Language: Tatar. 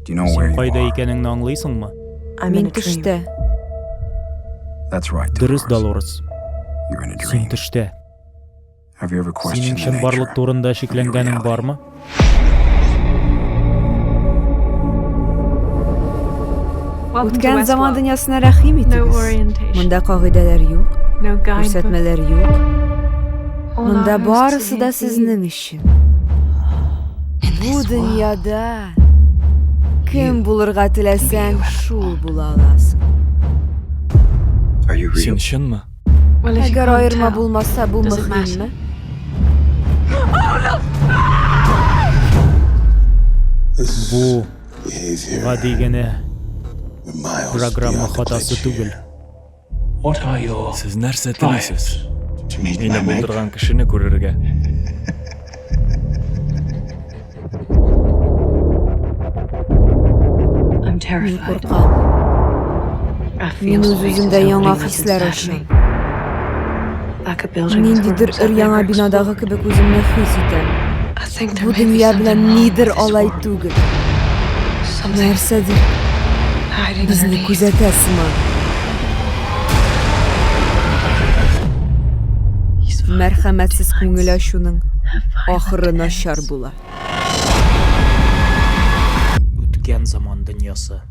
Син кайда икәнеңне аңлыйсыңмы? Мин төштә. Дөрес, Долорес. Син төштә. Синең чынбарлык турында шикләнгәнең бармы? Үткән заман дөньясына рәхим итегез. Монда кагыйдәләр юк, күрсәтмәләр юк. Монда барысы да сезнең өчен. Бу дөньяда кем булырга теләсәң, шул була аласың. Син чынмы? Әгәр аерма булмаса, бу мөһимме? Бу гади генә программа хатасы түгел. Сез нәрсә телисез? Мине булдырган кешене күрергә. Мин куркам. Мин үз-үземдә яңа хисләр ачам. Ниндидер өр-яңа бинадагы кебек үземне хис итәм. Бу дөнья белән нидер алай түгел. Нәрсәдер безне күзәтә сыман. Мәрхәмәтсез күңел ачуның ахыры начар була. Үткән заман дөньясы.